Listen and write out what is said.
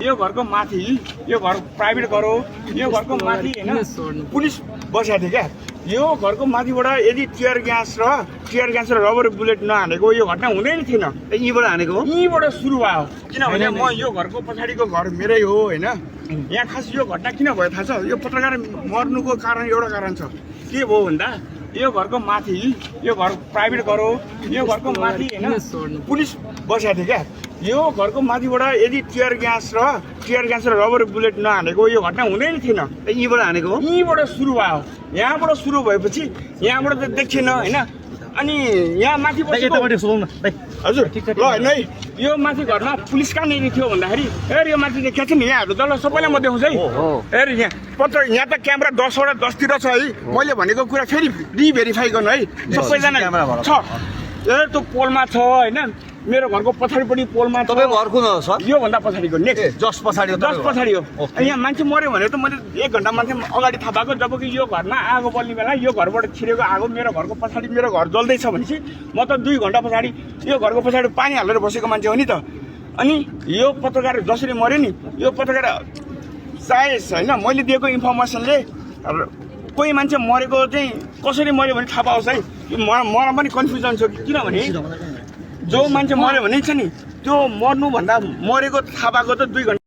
यो घरको माथि यो घर प्राइभेट घर हो यो घरको माथि हैन पुलिस बसेको थियो क्या यो घरको माथिबाट यदि टियर ग्यास र रबर बुलेट नहानेको यो घटना हुँदै थिएन यहीँबाट हानेको हो यहीँबाट सुरु भयो किनभने म यो घरको पछाडिको घर मेरै हो हैन यहाँ खास यो घटना किन भयो थाहा छ यो पत्रकार मर्नुको कारण एउटा कारण छ के भयो भन्दा यो घरको माथि यो घर प्राइभेट घर हो यो घरको माथि हैन पुलिस बसेको थियो क्या यो घरको माथिबाट यदि टियर ग्यास र रबर बुलेट नहानेको यो घटना हुँदै थिएन यहीँबाट हानेको हो यहीँबाट सुरु भयो यहाँबाट सुरु भएपछि यहाँबाट त देखिएन हैन अनि यहाँ माथि हजुर ल होइन है यो माथि घरमा पुलिस कहाँनिर थियो भन्दाखेरि हेर यो माथि देखिएको छ नि यहाँहरू ल सबैलाई म देखाउँछु है हेर यहाँ यहाँ त क्यामेरा 10वटा 10तिर छ है मैले भनेको कुरा फेरि रिभेरिफाई गर्नु है सबैजना छ त्यो पोलमा छ होइन मेरो घरको पछाडिपट्टि पोलमा तपाईँको घर कुन हो सर योभन्दा पछाडिको नेक्स्ट जस पछाडि हो यहाँ मान्छे मऱ्यो भने त मैले 1 घन्टा मान्छे अगाडि थाहा पाएको जबकि यो घरमा आगो बल्ने बेला यो घरबाट छिरेको आगो मेरो घरको पछाडि मेरो घर जल्दैछ भनेपछि म त 2 घन्टा पछाडि यो घरको पछाडि पानी हालेर बसेको मान्छे हो नि त अनि यो पत्रकार जसरी मर्यो नि यो पत्रकार सायद होइन मैले दिएको इन्फर्मेसनले कोही मान्छे मरेको चाहिँ कसरी मर्यो भने थाहा पाओस् है मलाई पनि कन्फ्युजन छ किनभने जो मान्छे मर्यो भने छ नि त्यो मर्नुभन्दा मरेको थाहा पाएको त 2 घन्टा